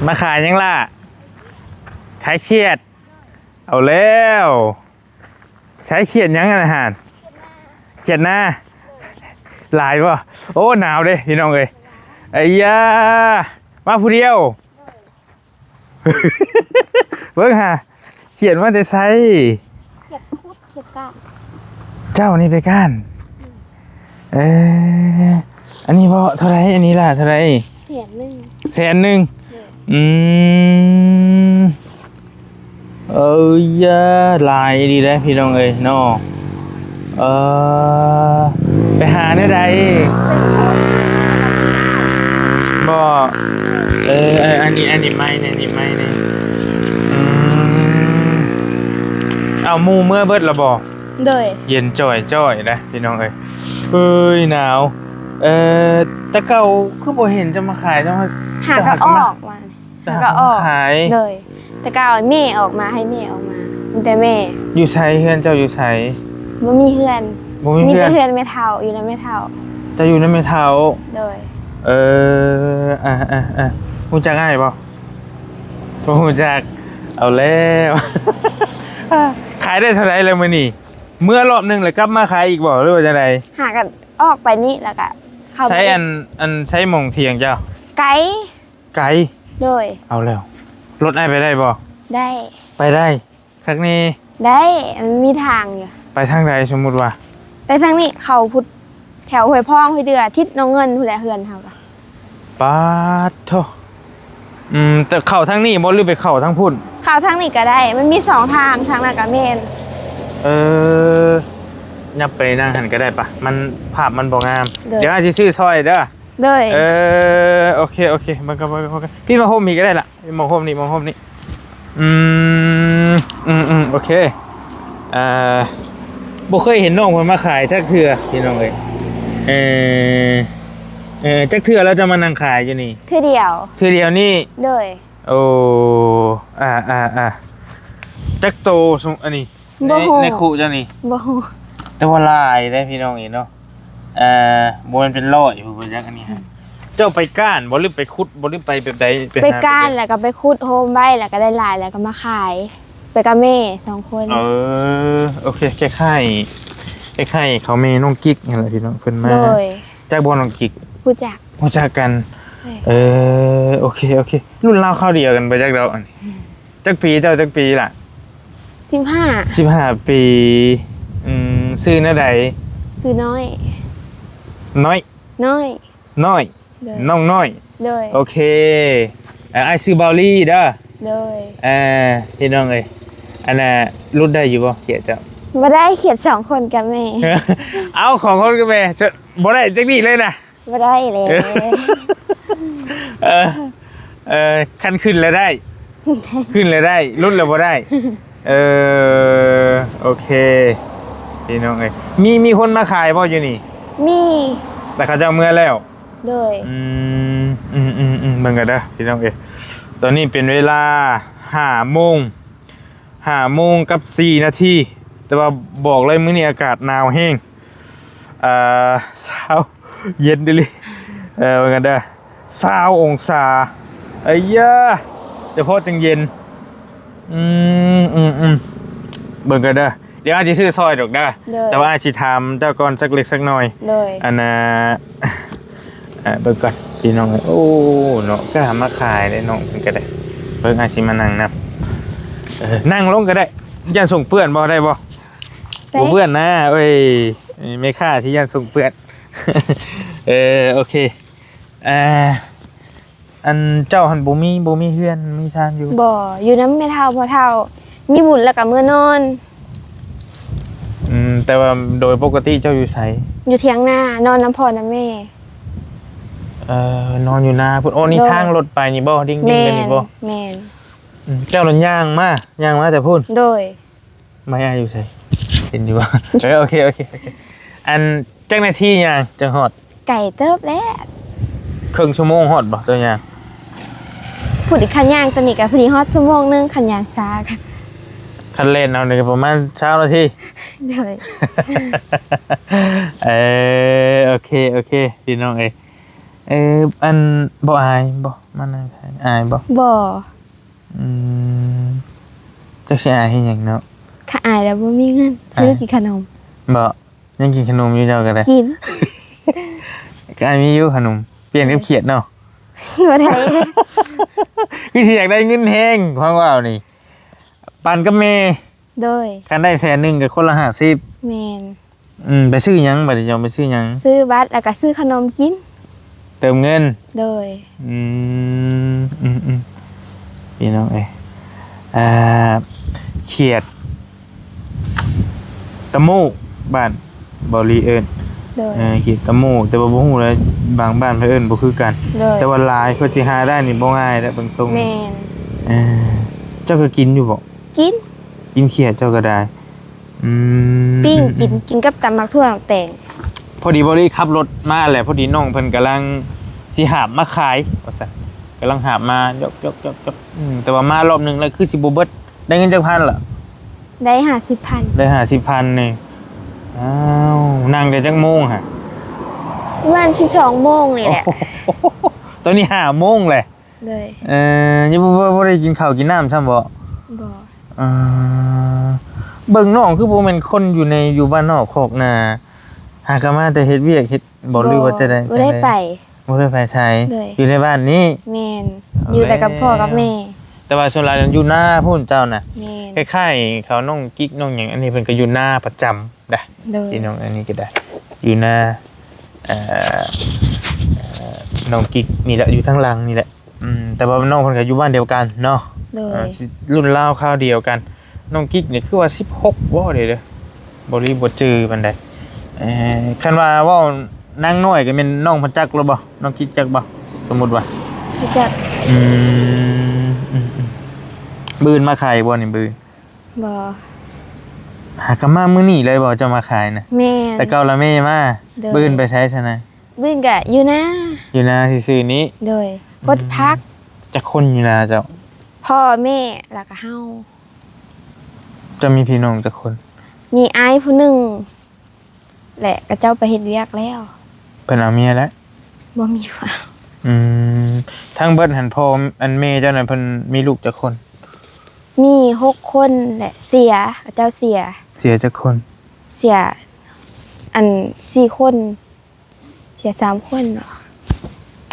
ມາຂາຍຫຍັງລະ? ຂາຍຂຽດ. ເອົາແລ້ວ. ໃຊ້ຂຽດຫຍັງຫັ້ນນະ? ຂຽດນາ. ຫຼາຍບໍ່? ໂອ້ ໜາວເດ້ພີ່ນ້ອງເອີຍ. ໄອ້ຢາ ມາຜູ້ດຽວ. ເບິ່ງຫາ ຂຽດມາແຕ່ໃສ? ຂຽດຄຸດ ຂຽດກ້ານ. ເຈົ້ານີ້ໄປກ້ານ? ເອີ ອັນນີ້ບໍ່ ເທົ່າໃດ? ອັນນີ້ລະເທົ່າໃດ? ແສນໜຶ່ງ. ແສນໜຶ່ງ. ໂດຍ. ອືມ ເອີຍ ຫຼາຍອີ່ຫຼີເດ້ພີ່ນ້ອງເອີຍເນາະ. ເອີ ໄປຫາແນວໃດ? ບໍ່ ເອີ ອັນນີ້ ອັນນີ້ໄມ້ນີ້ ນີ້ໄມ້ນີ້. ອືມ ເອົາ ໝູ່ເມືອເບິດລະບໍ່? ໂດຍ. ເຢັນຈ່ອຍໆເດ້ພີ່ນ້ອງເອີຍ. ເອີຍ ໜາວ. ເອີ ແຕ່ເກົ່າຄືບໍ່ເຫັນເຈົ້າມາຂາຍ ເຈົ້າຫາ ຫາກໍອອກມາ. ແຕ່ຫາກໍອອກມາຂາຍ. ໂດຍ. ແຕ່ເກົ່າແມ່ອອກມາ ໃຫ້ແມ່ອອກມາ ມີແຕ່ແມ່. ຢູ່ໃສ? ເຮືອນເຈົ້າຢູ່ໃສ? ບໍ່ມີເຮືອນ. ບໍ່ມີເຮືອນ? ມີແຕ່ເຮືອນແມ່ເຖົ້າ ຢູ່ນຳແມ່ເຖົ້າ. ເຈົ້າຢູ່ນຳແມ່ເຖົ້າ? ໂດຍ. ເອີ ອາໆໆ ຮູ້ຈັກອ້າຍບໍ່? ບໍ່ຮູ້ຈັກ. ເອົາແລ້ວ. ຂາຍໄດ້ເທົ່າໃດແລ້ວມື້ນີ້? ເມືອລອບໜຶ່ງແລ້ວກັບມາຂາຍອີກບໍ່ ຫຼືວ່າຈັ່ງໃດ? ຫາກໍອອກໄປນີ້ແລ້ວກໍເຂົ້າ. ໃສ ອັນ ອັນ ໃສໝ່ອງຖຽງເຈົ້າ? ໄກ. ໄກ. ໂດຍ. ເອົາແລ້ວ ລົດອ້າຍໄປໄດ້ບໍ່? ໄດ້. ໄປໄດ້ ຄັກແນ່. ໄດ້ ມັນມີທາງຢູ່. ໄປທາງໃດ? ສົມມຸດວ່າໄປທາງນີ້ ເຂົ້າພຸດ ແຖວຫ້ວຍພອງ ຫ້ວຍເດືອ ທິດໜອງເງິນພຸ້ນແຫຼະ ເຮືອນເຮົາກະ. ປາດໂທ້. ອືມ ແຕ່ເຂົ້າທາງນີ້ບໍ່ ຫຼືໄປເຂົ້າທາງພຸ້ນ? ເຂົ້າທາງນີ້ກະໄດ້ ມັນມີສອງທາງ ທາງນັ້ນກະແມ່ນ. ເອີ ຍັບໄປນາງຫັ້ນກະໄດ້ປະ ມັນ ພາບມັນບໍ່ງາມ. ໂດຍ. ດຽວອ້າຍຊິຊື້ຊ່ອຍເດີ. ໂດຍ. ເອີ ໂອເຄ ໂອເຄ ມັນກໍ ມັນກໍ ພີ່ມາຮົ່ມນີ້ກໍໄດ້ລະ ມາຮົ່ມນີ້ ມາຮົ່ມນີ້. ອືມ ອືມໆ ໂອເຄ. ອ່າ ບໍ່ເຄີຍເຫັນນ້ອງເພິ່ນມາຂາຍຈັກເທື່ອພີ່ນ້ອງເອີຍ. ເອີ ເອີ ຈັກເທື່ອແລ້ວຈະມານັ່ງຂາຍຢູ່ນີ້? ເທື່ອດຽວ. ເທື່ອດຽວນີ້? ໂດຍ. ໂອ້ ອ່າໆໆ ຈັກໂຕ ອັນນີ້? ບໍ່ຮູ້ ໃນ ໃນຄຸເຈົ້ານີ້? ບໍ່ຮູ້ ແຕ່ວ່າຫຼາຍເດ້ພີ່ນ້ອງເອີຍເນາະ. ເອີ ບໍ່ແມ່ນເປັນຮ້ອຍພຸ້ນບໍ່ຈັກ ອັນນີ້. ເຈົ້າໄປກ້ານບໍ່ ຫຼືໄປຂຸດບໍ່ ຫຼືໄປແບບໃດ? ໄປ ໄປຫາ ກ້ານແລ້ວກໍໄປຂຸດໂຮມໄວ້ ແລ້ວກໍໄດ້ຫຼາຍ ແລ້ວກໍມາຂາຍ ໄປກັບແມ່ສອງຄົນ. ເອີ ໂອເຄ ຄ້າຍໆ ຄ້າຍໆເຂົາແມ່ນ້ອງກິກຫັ້ນແຫຼະພີ່ນ້ອງ ເພິ່ນມາ. ໂດຍ. ຈັກບໍ່ນ້ອງກິກ? ຮູ້ຈັກ. ຮູ້ຈັກກັນ. ໂດຍ. ເອີ ໂອເຄ ໂອເຄ ລຸ້ນລາວຄາວດຽວກັນບໍ່ຈັກດອກ. ອັນນີ້ ອືມ ຈັກປີ ເຈົ້າຈັກປີລະ? ສິບຫ້າ. ສິບຫ້າປີ. ອືມ ຊື່ແນວໃດ? ຊື່ນ້ອຍ. ນ້ອຍ? ນ້ອຍ. ນ້ອຍ. ໂດຍ. ນ້ອງນ້ອຍ. ໂດຍ. ໂອເຄ. ເອີ ອ້າຍຊື່ເບົາລີເດີ. ໂດຍ. ເອີ ພີ່ນ້ອງເອີຍ ອັນນ່າ ຫຼຸດໄດ້ຢູ່ບໍ່ຂຽດເຈົ້າ? ບໍ່ໄດ້ ຂຽດສອງຄົນກັບແມ່. ເອົາ ຂອງຄົນກັບແມ່ ບໍ່ໄດ້ຈັກນີ້ເລີຍນະ. ບໍ່ໄດ້ແລ້ວ. ເອີ ເອີ ຄັນຂຶ້ນແລ້ວໄດ້ ຂຶ້ນແລ້ວໄດ້ ຫຼຸດແລ້ວບໍ່ໄດ້. ເອີ ໂອເຄ ພີ່ນ້ອງເອີຍ ມີ ມີຄົນມາຂາຍບໍ່ຢູ່ນີ້? ມີ ແຕ່ເຂົາເຈົ້າເມືອແລ້ວ. ໂດຍ. ອືມ ອືມໆໆ ເບິ່ງກັນເດີພີ່ນ້ອງເອີຍ ຕອນນີ້ເປັນເວລາຫ້າໂມງ ຫ້າໂມງກັບສີ່ນາທີ ແຕ່ວ່າບອກເລີຍມື້ນີ້ອາກາດໜາວແຮງ ເອີ ຊາວ ເຢັນອີ່ຫຼີ. ເອີ ເບິ່ງກັນເດີ ຊາວອົງສາ ໄອ້ຢາ ຈະພໍຈັ່ງເຢັນ. ອືມ ອືມໆ ເບິ່ງກັນເດີ ດຽວອ້າຍຊິຊື້ຊ່ອຍດອກເດີ. ໂດຍ. ແຕ່ວ່າອ້າຍຊິຖາມເຈົ້າກ່ອນຈັກເລັກຈັກນ້ອຍ. ໂດຍ. ອັນນ່າ ເອີ ເບິ່ງກ່ອນພີ່ນ້ອງເອີຍ ໂອ້ ເນາະ ກ້າມາຂາຍເດ້ນ້ອງເພິ່ນກໍໄດ້. ເບິ່ງ ອ້າຍຊິມານັ່ງນຳ ເອີ ນັ່ງລົງກໍໄດ້ ຢ້ານສົ້ງເປື້ອນບໍ່ ໄດ້ບໍ່? ໄດ້. ບໍ່ເປື້ອນນະ ໂອ້ຍ ແມ່ຄ້າຊິຢ້ານສົ້ງເປື້ອນ. ເອີ ໂອເຄ ອ່າ ອັນເຈົ້າຫັ້ນບໍ່ມີ ບໍ່ມີເຮືອນມີຊານຢູ່? ບໍ່ ຢູ່ນຳແມ່ເຖົ້າພໍ່ເຖົ້າ ມີບຸນແລ້ວກໍເມືອນອນ. ອືມ ແຕ່ວ່າໂດຍປົກກະຕິເຈົ້າຢູ່ໃສ? ຢູ່ຖຽງນາ ນອນນຳພໍ່ນຳແມ່. ເອີ ນອນຢູ່ນາພຸ້ນ. ໂອ້ ນີ້ ໂດຍ ທາງລົດໄປນີ້ບໍ່? ດິ້ງໆ ແມ່ນ ນີ້ບໍ່? ແມ່ນ. ອືມ ເຈົ້າລະຍ່າງມາ ຍ່າງມາແຕ່ພຸ້ນ? ໂດຍ. ໄມ້ອ້າຍຢູ່ໃສ? ເຫັນຢູ່ບໍ່? ເອີ ໂອເຄ ໂອເຄ ໂອເຄ. ອັນ ຈັກນາທີຍ່າງຈັ່ງຮອດ? ໄກເຕີບແຫຼະ. ເຄິ່ງຊົ່ວໂມງຮອດບໍ່ ເຈົ້າຍ່າງ? ຜູ້ທີ່ຄັນຍ່າງຕອນນີ້ກໍພໍດີຮອດຊົ່ວໂມງໜຶ່ງ ຄັນຍ່າງຊ້າກະ. ຄັນແລ່ນເອົານີ້ກໍປະມານຊາວນາທີ. ໂດຍ. ເອີ ໂອເຄ ໂອເຄ ພີ່ນ້ອງເອີຍ. ເອີ ອັນ ບໍ່ອາຍບໍ່? ມານັ່ງ ອາຍບໍ່? ບໍ່. ອືມ ຈັກຊິອາຍເຮັດຫຍັງເນາະ? ຖ້າອາຍແລ້ວບໍ່ມີເງິນ ຊື້ ອາຍ ກິນຂະໜົມ. ບໍ່? ຍັງກິນຂະໜົມຢູ່ເຈົ້າກໍໄດ້? ກິນ. ກໍອາຍມີຢູ່ຂະໜົມ ປ່ຽນກັບຂຽດເນາະ. ບໍ່ໄດ້. ຄືຊິຢາກໄດ້ເງິນແຮງ ຟັງເວົ້ານີ້ ປັນກັບແມ່. ໂດຍ. ຄັນໄດ້ແສນໜຶ່ງກໍຄົນລະຫ້າສິບ. ແມ່ນ. ອືມ ໄປຊື້ຫຍັງບັດນີ້? ເຈົ້າໄປຊື້ຫຍັງ? ຊື້ບັດ ແລ້ວກໍຊື້ຂະໜົມກິນ. ເຕີມເງິນ. ໂດຍ. ອືມ ອືມໆ ພີ່ນ້ອງເອີຍ ອ່າ ຂຽດຕະໂມ ບ້ານເບົາຫຼີເອີ້ນ. ໂດຍ. ເອີ ຂຽດຕະໂມ ແຕ່ວ່າບໍ່ຮູ້ແຫຼະ ບາງບ້ານເພິ່ນເອີ້ນບໍ່ຄືກັນ. ໂດຍ. ແຕ່ວ່າຫຼາຍ ເພື່ອຊິຫາໄດ້ນີ້ບໍ່ງ່າຍເດ້ ເບິ່ງຊົງ. ແມ່ນ. ເອີ ເຈົ້າກໍກິນຢູ່ບໍ່? ກິນ. ກິນຂຽດເຈົ້າກໍໄດ້. ອືມ ປີ້ງກິນ ອືມໆ ກິນກັບຕຳໝາກຖົ່ວໝາກແຕງ. ພໍດີ ພໍດີຂັບລົດມາແຫຼະ ພໍດີນ້ອງເພິ່ນກຳລັງຊິຫາບມາຂາຍວ່າຊັ້ນ ກຳລັງຫາບມາ ຢອກໆໆໆ ອືມ ແຕ່ວ່າມາລອບໜຶ່ງແລ້ວຄືຊິບໍ່ເບິດ. ໄດ້ເງິນຈັກພັນລະ? ໄດ້ຫ້າສິບພັນ. ໄດ້ຫ້າສິບພັນນີ້. ອ້າວ ນັ່ງແຕ່ຈັກໂມງຫະ? ປະມານສິບສອງໂມງນີ້ແຫຼະ. ໂອ້ໂຫ ຕອນນີ້ຫ້າໂມງແຫຼະ. ໂດຍ. ເອີ ຍັງບໍ່ ບໍ່ ບໍ່ໄດ້ກິນເຂົ້າກິນນ້ຳຊ້ຳບໍ່? ບໍ່. ເອີ ເບິ່ງນ້ອງຄືບໍ່ແມ່ນຄົນຢູ່ໃນ ຢູ່ບ້ານນອກຄອກນາ ຫາກໍມາແຕ່ເຮັດວຽກເຮັດບໍ່ ຫຼືວ່າຈັ່ງໃດ? ບໍ່ໄດ້ໄປ. ບໍ່ໄດ້ໄປໃສ. ໂດຍ. ຢູ່ໃນບ້ານນີ້. ແມ່ນ. ເອົາ ຢູ່ແຕ່ກັບພໍ່ກັບແມ່. ແຕ່ວ່າສ່ວນຫຼາຍຢູ່ນາພຸ້ນເຈົ້ານະ. ແມ່ນ. ຄ້າຍໆ ເຂົານ້ອງກິກນ້ອງຫຍັງ ອັນນີ້ເພິ່ນກໍຢູ່ນາປະຈຳ. ໄດ້ ໂດຍ ພີ່ນ້ອງ ອັນນີ້ກໍໄດ້ ຢູ່ນາ ເອີ ເອີ ນ້ອງກິກນີ້ແຫຼະ ຢູ່ທາງຫຼັງນີ້ແຫຼະ. ອືມ ແຕ່ວ່ານ້ອງເພິ່ນກໍຢູ່ບ້ານດຽວກັນເນາະ. ໂດຍ. ເອີ ຊິລຸ້ນລາວຄາວດຽວກັນ. ນ້ອງກິກນີ້ຄືວ່າສິບຫົກບໍ່ເດ້ ເດີ້ ບໍ່ ຫຼືບໍ່ຈື່ປານໃດ. ເອີ ຄັນວ່າເວົ້ານາງນ້ອຍກໍແມ່ນນ້ອງເພິ່ນຈັກແລ້ວບໍ່? ນ້ອງກິກຈັກບໍ່? ສົມມຸດວ່າ ບໍ່ຈັກ. ອືມ ອືມໆ ມື້ອື່ນມາຂາຍບໍ່ນີ້? ມື້ອື່ນ ບໍ່. ຫາກໍມາມື້ນີ້ເລີຍບໍ່ ເຈົ້າມາຂາຍນະ? ແມ່ນ. ແຕ່ເກົ່າລະແມ່ມາ. ໂດຍ. ມື້ອື່ນໄປໃສຊັ້ນນະ? ມື້ອື່ນກະຢູ່ນາ. ຢູ່ນາຊື່ໆນີ້. ໂດຍ. ອືມ ກົດຜັກ. ຈັກຄົນຢູ່ນາເຈົ້າ? ພໍ່ແມ່ ແລ້ວກະເຮົາ. ເຈົ້າມີພີ່ນ້ອງຈັກຄົນ? ມີອ້າຍຜູ້ໜຶ່ງ ແລະ ເຂົາເຈົ້າໄປເຮັດວຽກແລ້ວ. ເພິ່ນເອົາເມຍແລ້ວ? ບໍ່ມີຜູ້ເອົາ. ອືມ ທັງເບິດຫັ້ນ ພໍ່ ອັນ ແມ່ເຈົ້ານັ້ນ ເພິ່ນມີລູກຈັກຄົນ? ມີຫົກຄົນ ແລະ ເສຍ ເຂົາເຈົ້າເສຍ. ເສຍຈັກຄົນ? ເສຍ ອັນ ສີ່ຄົນ ເສຍສາມຄົນເນາະ.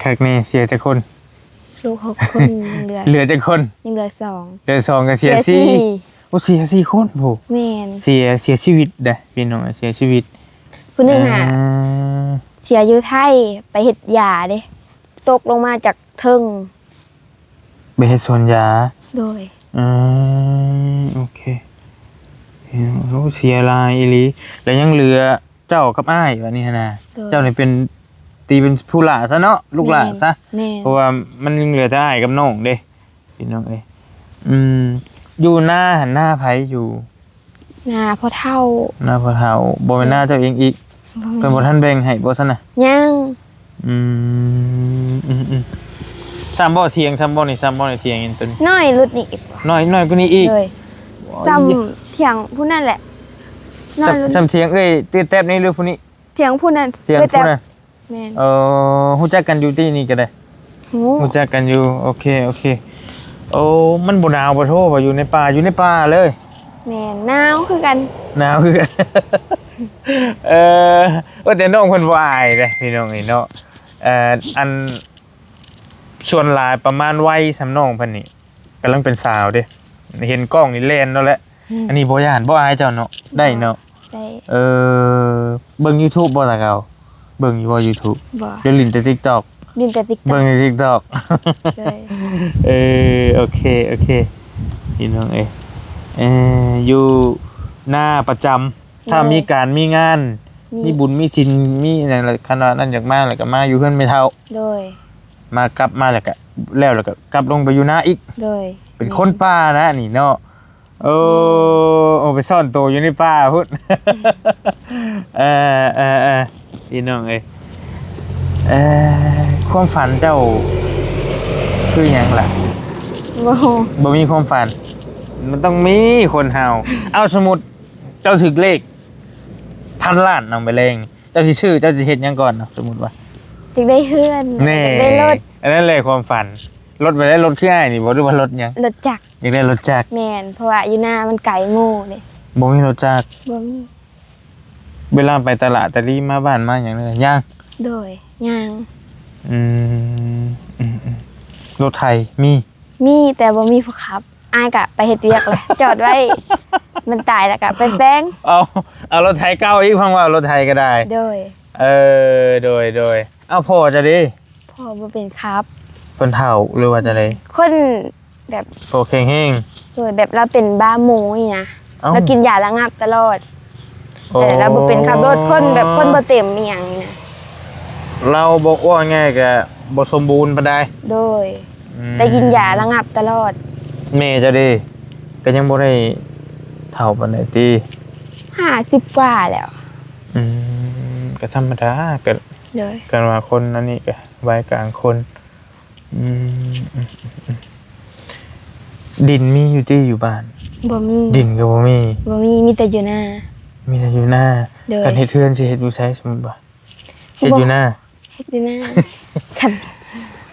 ຄັກແນ່ ເສຍຈັກຄົນ? ລູກຫົກຄົນ ຍັງເຫຼືອ ເຫຼືອຈັກຄົນ? ຍັງເຫຼືອສອງ. ເຫຼືອສອງກໍເສຍ ເສຍສີ່. ສີ່. ໂອ້ ເສຍສີ່ຄົນພຸ້ນ. ແມ່ນ. ເສຍ ເສຍຊີວິດເດ້ພີ່ນ້ອງ ເສຍຊີວິດ. ຜູ້ໜຶ່ງຫາ ອ່າ ເສຍຢູ່ໄທ ໄປເຮັດຢາເດ້ ຕົກລົງມາຈາກເທິງ ໄປເຮັດສວນຢາ. ໂດຍ. ເອີ ໂອເຄ. ໂອ້ ເສຍຫຼາຍອີ່ຫຼີ. ແລ້ວຍັງເຫຼືອເຈົ້າກັບອ້າຍບັດນີ້ຫັ້ນນະ. ໂດຍ. ເຈົ້ານີ້ເປັນ ຕີເປັນຜູ້ຫຼ້າຊະເນາະ ລູກຫຼ້າຊະ. ແມ່ນ. ແມ່ນ. ເພາະວ່າມັນຍັງເຫຼືອແຕ່ອ້າຍກັບນ້ອງເດ້ ພີ່ນ້ອງເອີຍ. ອືມ ຢູ່ນາຫັ້ນ ນາໃຜຢູ່? ນາພໍ່ເຖົ້າ. ນາພໍ່ເຖົ້າ. ບໍ່ແມ່ນນາເຈົ້າເອງອີກ? ບໍ່ແມ່ນ. ເພິ່ນບໍ່ທັນແບ່ງໃຫ້ບໍ່ຊັ້ນນະ? ຍັງ. ອືມ ອືມໆ ຊ້ຳບໍ່? ຖຽງຊ້ຳບໍ່ນີ້? ຊ້ຳບໍ່ນີ້? ຖຽງອັນຕົວນີ້ ນ້ອຍລຸດນີ້ອີກ. ນ້ອຍ ນ້ອຍກວ່ານີ້ອີກ? ໂດຍ. ໂອ້ຍ ຊ້ຳຖຽງຜູ້ນັ້ນແຫຼະ. ນ້ອຍລຸດ ຊ້ຳຖຽງເອື້ອຍເອື້ອຍແຕັບນີ້ ຫຼືຜູ້ນີ້? ຖຽງຜູ້ນັ້ນ. ຖຽງຜູ້ນັ້ນ. ແມ່ນ. ເອີ ຮູ້ຈັກກັນຢູ່ຕິ ນີ້ກໍໄດ້? ຮູ້ ຮູ້ຈັກກັນຢູ່. ໂອເຄ ໂອເຄ. ໂອ້ ມັນບໍ່ໜາວບໍ່ໂທ ວ່າຢູ່ໃນປ່າ ຢູ່ໃນປ່າເລີຍ. ແມ່ນ ໜາວຄືກັນ. ໜາວຄືກັນ. ເອີ ວ່າແຕ່ນ້ອງເພິ່ນບໍ່ອາຍເດ້ພີ່ນ້ອງເອີຍເນາະ. ເອີ ອັນ ສ່ວນຫຼາຍປະມານໄວສ່ຳນ້ອງເພິ່ນນີ້ ກຳລັງເປັນສາວເດ້ ເຫັນກ້ອງນີ້ແລ່ນໂລດແຫຼະ. ອືມ ອັນນີ້ບໍ່ຢ້ານ ບໍ່ອາຍເຈົ້າເນາະ? ໄດ້ເນາະ. ໄດ້. ເອີ ເບິ່ງ YouTube ບໍ່ ແຕ່ເກົ່າ? ເບິ່ງຢູ່ບໍ່ YouTube? ບໍ່. ດຽວຫຼິ້ນແຕ່ TikTok. ຫຼິ້ນແຕ່ TikTok. ເບິ່ງແຕ່ TikTok. ໂດຍ. ເອີ ໂອເຄ ໂອເຄ ພີ່ນ້ອງເອີຍ. ເອີ ຢູ່ນາປະຈຳ ຖ້າມີການມີງານ ມີ ມີບຸນມີສິນ ມີຫຍັງລະ ຄັນວ່ານັ້ນຢາກມາລະກໍມາຢູ່ເຮືອນແມ່ເຖົ້າ. ໂດຍ. ມາກັບມາແລ້ວກະ ແລ້ວແລ້ວກະກັບລົງໄປຢູ່ນາອີກ. ໂດຍ. ເປັນຄົນປ່ານະນີ້ເນາະ. ໂອ້ ແມ່ນ. ໂອ້ ໄປສ້ອນໂຕຢູ່ໃນປ່າພຸ້ນ. ເອີ ເອີ ເອີ ພີ່ນ້ອງເອີຍ ເອີ ຄວາມຝັນເຈົ້າຄືຫຍັງລະ? ບໍ່ ບໍ່ມີຄວາມຝັນ. ມັນຕ້ອງມີຄົນເຮົາ. ເອົ້າ ສົມມຸດເຈົ້າຖືກເລກພັນລ້ານ ເອົາ ມື້ແລງນີ້ ເຈົ້າຊິຊື້ ເຈົ້າຊິເຮັດຫຍັງກ່ອນເນາະ? ສົມມຸດວ່າ ຢາກໄດ້ເຮືອນ ແນ່ ຢາກໄດ້ລົດ. ອັນນັ້ນແຫຼະຄວາມຝັນ. ລົດແບບໃດ? ລົດຄືອ້າຍນີ້ບໍ່ ຫຼືວ່າລົດຫຍັງ? ລົດຈັກ. ຢາກໄດ້ລົດຈັກ. ແມ່ນ ເພາະວ່າຢູ່ນາມັນໄກໝູ່ເດ້. ບໍ່ມີລົດຈັກ. ບໍ່ມີ. ເວລາໄປຕະຫຼາດຕະລີມາບ້ານມາຫຍັງເລີຍ ຍ່າງ? ໂດຍ ຍ່າງ. ອືມ ອືມໆ ລົດໄຖມີ? ມີ ແຕ່ບໍ່ມີຜູ້ຂັບ. ອ້າຍກະໄປເຮັດວຽກແຫຼະ ຈອດໄວ້ ມັນຕາຍແລ້ວກະໄປແປງ. ເອົາ ເອົາລົດໄຖເກົ່າອີກ ຟັງວ່າລົດໄຖກໍໄດ້. ໂດຍ. ເອີ ໂດຍໆ. ເອົາ ພໍ່ເຈົ້າເດ? ພໍ່ບໍ່ເປັນຂັບ. ເພິ່ນເຖົ້າ ຫຼືວ່າຈັ່ງໃດ? ຄົນແບບ ບໍ່ແຂງແຮງ. ໂດຍ ແບບລາວເປັນບ້າໝູນີ້ນະ. ເອົ້າ ລາວກິນຢາລະງັບຕະຫຼອດ. ໂອ້ ແຕ່ລາວບໍ່ເປັນຂັບລົດ ຄົນແບບຄົນບໍ່ເຕັມອີ່ຫຍັງນີ້ນະ. ລາວບໍ່ ເວົ້າງ່າຍໆ ກະບໍ່ສົມບູນປານໃດ. ໂດຍ. ອືມ ແຕ່ກິນຢາລະງັບຕະຫຼອດ. ແມ່ເຈົ້າເດ? ກໍຍັງບໍ່ໄດ້ເຖົ້າປານໃດຕິ? ຫ້າສິບກວ່າແລ້ວ. ອືມ ກໍທຳມະດາ ກໍ ໂດຍ ຄັນວ່າຄົນອັນນີ້ກໍໄວກາງຄົນ. ອືມ ອືມ ອືມ ອືມ ດິນມີຢູ່ຕິ ຢູ່ບ້ານ? ບໍ່ມີ. ດິນກໍບໍ່ມີ? ບໍ່ມີ ມີແຕ່ຢູ່ນາ. ມີແຕ່ຢູ່ນາ. ໂດຍ. ຄັນເຮັດເຮືອນຊິເຮັດຢູ່ໃສ ສົມມຸດວ່າ? ເຮັດຢູ່ນາ. ເຮັດຢູ່ນາ. ຄັນ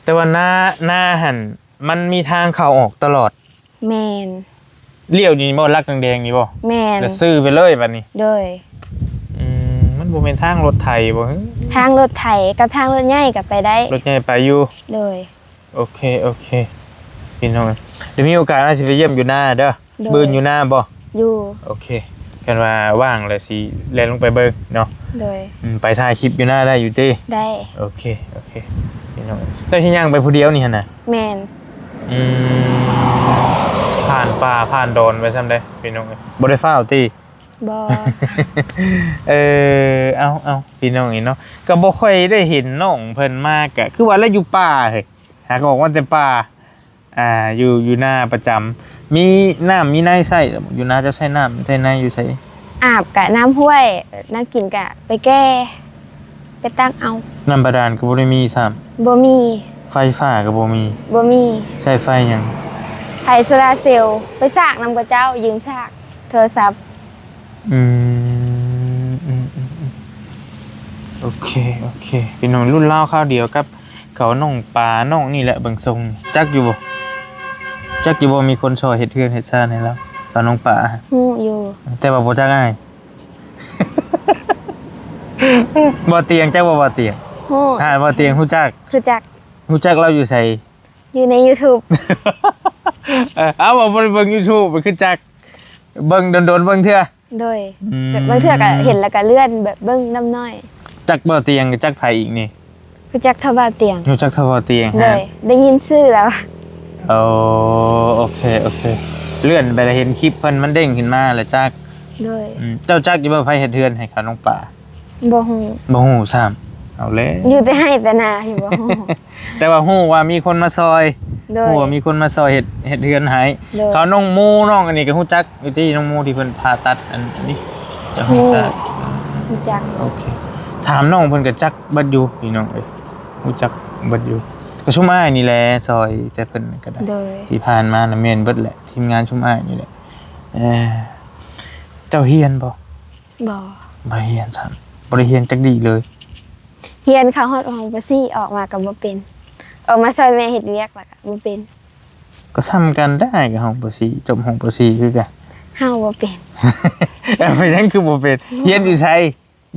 ແຕ່ວ່ານາ ນາຫັ້ນມັນມີທາງເຂົ້າອອກຕະຫຼອດ. ແມ່ນ. ລ້ຽວນີ້ບໍ່? ຫຼັກແດງໆນີ້ບໍ່? ແມ່ນ. ແລ້ວຊື່ໄປເລີຍບາດນີ້. ໂດຍ. ອືມ ມັນບໍ່ແມ່ນທາງລົດໄຖບໍ່? ທາງລົດໄຖກັບທາງລົດໃຫຍ່ກໍໄປໄດ້. ລົດໃຫຍ່ໄປຢູ່. ໂດຍ. ໂອເຄ ໂອເຄ ພີ່ນ້ອງ. ດຽວມີໂອກາດອາດຊິໄປຢ້ຽມຢູ່ນາເດີ. ໂດຍ. ບືນຢູ່ນາບໍ່? ຢູ່. ໂອເຄ ຄັນວ່າວ່າງແລ້ວຊິແລ່ນລົງໄປເບິ່ງເນາະ. ໂດຍ. ອືມ ໄປຖ່າຍຄລິບຢູ່ນາໄດ້ຢູ່ຕິ? ໄດ້. ໂອເຄ ໂອເຄ ພີ່ນ້ອງ. ເຈົ້າຊິຍ່າງໄປຜູ້ດຽວນີ້ຫັ້ນນະ? ແມ່ນ. ອືມ ຜ່ານປ່າຜ່ານດອນໄປຊ່ຳໃດ ພີ່ນ້ອງເອີຍ. ບໍ່ໄດ້ຟ້າວຕິ? ບໍ່. ເອີ ເອົາໆ ພີ່ນ້ອງເອີຍເນາະ ກໍບໍ່ຄ່ອຍໄດ້ເຫັນນ້ອງເພິ່ນມາ ກໍຄືວ່າລະຢູ່ປ່າເຮີ້ຍ ຫາກໍອອກມາແຕ່ປ່າ. ອ່າ ຢູ່ ຢູ່ນາປະຈຳ ມີນ້ຳມີໃນໃຊ້ບໍ່? ຢູ່ນາເຈົ້າໃຊ້ນ້ຳໃຊ້ໃນຢູ່ໃສ? ອາບກະນ້ຳຫ້ວຍ ນ້ຳກິນກະໄປແກ່ ໄປຕັກເອົາ. ນ້ຳບາດານກໍບໍ່ໄດ້ມີຊ້ຳ? ບໍ່ມີ. ໄຟຟ້າກໍບໍ່ມີ? ບໍ່ມີ. ໃຊ້ໄຟຫຍັງ? ໄຟໂຊລາເຊວ ໄປສາກນຳເຂົາເຈົ້າ ຢືມສາກໂທລະສັບ. ອືມ ອືມໆໆ ໂອເຄ ໂອເຄ ພີ່ນ້ອງ ລຸ້ນລາວຄາວດຽວກັບເຂົາ ນ້ອງປາ ນ້ອງນີ້ແຫຼະ ເບິ່ງຊົງ. ຈັກຢູ່ບໍ່? ຈັກຢູ່ບໍ່ ມີຄົນຊ່ອຍເຮັດເຮືອນເຮັດຊານໃຫ້ລາວ? ຕອນນ້ອງປາ ຮູ້ຢູ່ ແຕ່ວ່າບໍ່ຈັກອ້າຍ. ບໍ່ຕຽງ ຈັກບໍ່ ບໍ່ຕຽງ? ຮູ້. ຫາ ບໍ່ຕຽງ ຮູ້ຈັກ? ຮູ້ຈັກ. ຮູ້ຈັກລາວຢູ່ໃສ? ຢູ່ໃນຢູທູບ. ເອີ ເອົາ ບໍ່ໄດ້ເບິ່ງຢູທູບ ຄືຈັກ ເບິ່ງດົນໆ ເບິ່ງເທື່ອ. ໂດຍ. ອືມ ແບບບາງເທື່ອກໍເຫັນແລ້ວກໍເລື່ອນ ແບບເບິ່ງນຳໜ້ອຍ. ຈັກບໍ່ຕຽງ ຈັກໃຜອີກນີ້? ຮູ້ຈັກເທົ່າບ່າວຕຽງ. ຮູ້ຈັກເທົ່າບ່າວຕຽງ. ໂດຍ. ໄດ້ຍິນຊື່ແລ້ວ. ໂອ້ ໂອເຄ ໂອເຄ ເລື່ອນໄປແລ້ວເຫັນຄລິບເພິ່ນ ມັນເດ້ງຂຶ້ນມາແລ້ວຈັກ. ໂດຍ. ອືມ ເຈົ້າຈັກຢູ່ບໍ່ ໃຜເຮັດເຮືອນໃຫ້ເຂົາ ນ້ອງປາ? ບໍ່ຮູ້. ບໍ່ຮູ້ຊ້ຳ. ເອົາແລ້ວ ຢູ່ແຕ່ໄຮ່ແຕ່ນາ ຢູ່ບໍ່ຮູ້. ແຕ່ວ່າຮູ້ວ່າມີຄົນມາຊ່ອຍ. ໂດຍ. ຮູ້ວ່າມີຄົນມາຊ່ອຍເຮັດ ເຮັດເຮືອນໃຫ້. ໂດຍ. ເຂົານ້ອງໂມ ນ້ອງອັນນີ້ກໍຮູ້ຈັກຢູ່ຕິ ນ້ອງໂມທີ່ເພິ່ນຜ່າຕັດອັນນີ້ ເຈົ້າຮູ້ຈັກ? ຮູ້ ຮູ້ຈັກ. ໂອເຄ ຖາມນ້ອງເພິ່ນກໍຈັກເບິດຢູ່ ພີ່ນ້ອງເອີຍ ຮູ້ຈັກເບິດຢູ່. ກໍຊຸມອ້າຍນີ້ແຫຼະຊ່ອຍແຕ່ເພິ່ນກໍໄດ້. ໂດຍ. ທີ່ຜ່ານມານະແມ່ນເບິດແຫຼະ ທີມງານຊຸມອ້າຍນີ້ແຫຼະ. ເອີ ເຈົ້າຮຽນບໍ່? ບໍ່. ບໍ່ໄດ້ຮຽນຊ້ຳ. ບໍ່ໄດ້ຮຽນຈັກດີເລີຍ. ຮຽນເຂົ້າຮອດຫ້ອງ ປ.ສີ່ ອອກມາກໍບໍ່ເປັນ. ອອກມາຊ່ອຍແມ່ເຮັດວຽກແລ້ວກໍບໍ່ເປັນ. ກໍສ່ຳກັນແຫຼະ ອ້າຍກໍຫ້ອງ ປ.ສີ່ ຈົບຫ້ອງ ປ.ສີ່ ຄືກັນ. ເຮົາບໍ່ເປັນ. ເປັນຫຍັງຄືບໍ່ເປັນ? ຮຽນຢູ່ໃສ?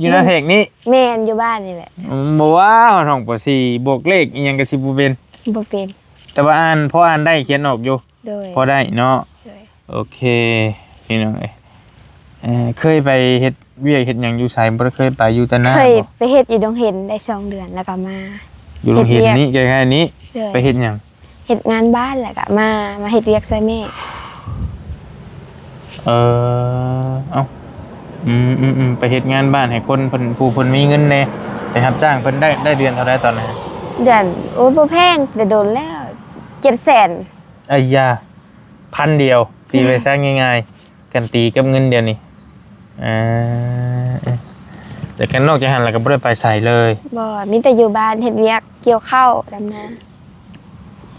ຢູ່ນາແພກນີ້? ແມ່ນ ຢູ່ບ້ານນີ້ແຫຼະ. ອືມ ບໍ່ວ່າຮອດຫ້ອງ ປ.ສີ່ ບວກເລກອີ່ຫຍັງກໍຊິບໍ່ເປັນ? ບໍ່ເປັນ. ແຕ່ວ່າອ່ານ ພໍອ່ານໄດ້ ຂຽນອອກຢູ່? ໂດຍ. ພໍໄດ້ເນາະ. ໂດຍ. ໂອເຄ ພີ່ນ້ອງເອີຍ ເອີ ເຄີຍໄປເຮັດວຽກເຮັດຫຍັງຢູ່ໃສ? ບໍ່ໄດ້ເຄີຍໄປ ຢູ່ແຕ່ນາ. ເຄີຍໄປເຮັດຢູ່ດົງເຫັນໄດ້ສອງເດືອນ ແລ້ວກໍມາ. ຢູ່ດົງເຫັນນີ້ ໃກ້ໆນີ້. ໂດຍ. ໄປເຮັດຫຍັງ? ເຮັດງານບ້ານ ແລ້ວກໍມາ ມາເຮັດວຽກຊ່ອຍແມ່. ເອີ ເອົ້າ ອືມໆໆ ໄປເຮັດງານບ້ານໃຫ້ຄົນເພິ່ນ ຜູ້ເພິ່ນມີເງິນແດ່ ໄປຮັບຈ້າງເພິ່ນໄດ້ ໄດ້ເດືອນເທົ່າໃດຕອນນັ້ນ? ເດືອນ ໂອ້ຍ ບໍ່ແພງ ແຕ່ດົນແລ້ວ ເຈັດແສນ. ໄອ້ຢາ ພັນດຽວ ຕີໄປຊະງ່າຍໆ ກັນຕີກັບເງິນດຽວນີ້. ເອີ ແຕ່ກັນນອກຈາກຫັ້ນແລ້ວກໍບໍ່ໄດ້ໄປໃສເລີຍ? ບໍ່ ມີແຕ່ຢູ່ບ້ານເຮັດວຽກ ກ່ຽວເຂົ້າ ດຳນາ.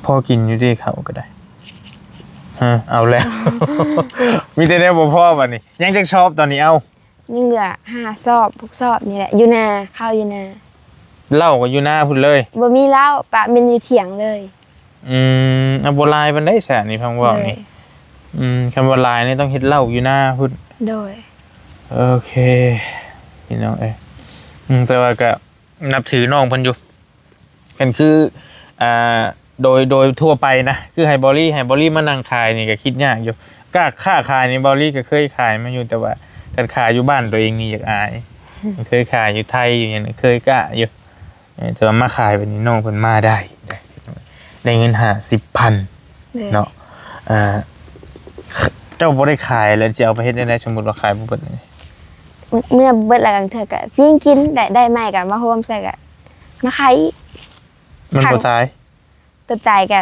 ພໍກິນຢູ່ເດ ເຂົ້າກໍໄດ້. ຮະ ເອົາແລ້ວ ມີແຕ່ແນວບໍ່ພໍບັດນີ້. ຍັງຈັກຊອບຕອນນີ້? ເອົ້າ ຍັງເຫຼືອຫ້າຊອບ ຫົກຊອບນີ້ແຫຼະ ຢູ່ນາ ເຂົ້າຢູ່ນາ. ເລົ້າກໍຢູ່ນາພຸ້ນເລີຍ? ບໍ່ມີເລົ້າ ປະເມັນຢູ່ຖຽງເລີຍ. ອືມ ເອົາ ບໍ່ຫຼາຍປານໃດຊະນີ້ ຟັງເວົ້ານີ້. ໂດຍ. ອືມ ຄັນວ່າຫຼາຍນີ້ຕ້ອງເຮັດເລົ້າຢູ່ນາພຸ້ນ. ໂດຍ. ໂອເຄ ພີ່ນ້ອງເອີຍ. ອືມ ແຕ່ວ່າກໍນັບຖືນ້ອງເພິ່ນຢູ່. ຄັນຄື ອ່າ ໂດຍ ໂດຍທົ່ວໄປນະ ຄືໃຫ້ບອລລີ ໃຫ້ບອລລີມານັ່ງຂາຍນີ້ກໍຄິດຍາກຢູ່. ກາ ຄ້າຂາຍນີ້ບອລລີກໍເຄີຍຂາຍມາຢູ່ ແຕ່ວ່າຄັນຂາຍຢູ່ບ້ານຕົວເອງນີ້ຢາກອາຍ. ເຄີຍຂາຍຢູ່ໄທຢູ່ຫຍັງ ເຄີຍກະຢູ່. ເອີ ແຕ່ວ່າມາຂາຍແບບນີ້ ນ້ອງເພິ່ນມາໄດ້ ໄດ້ເງິນຫ້າສິບພັນ ໂດຍ ເນາະ. ເອີ ເຈົ້າບໍ່ໄດ້ຂາຍແລ້ວ ຊິເອົາໄປເຮັດແນວໃດ? ສົມມຸດວ່າຂາຍບໍ່ເບິດນີ້ ເມື່ອ ເມື່ອເບິດແລ້ວ ບາງເທື່ອກໍປີ້ງກິນ ໄດ້ ໄດ້ໃໝ່ກໍມາໂຮມໃສ່ ກໍມາຂາຍອີກ. ມັນບໍ່ຕາຍ? ຕົວຕາຍກໍ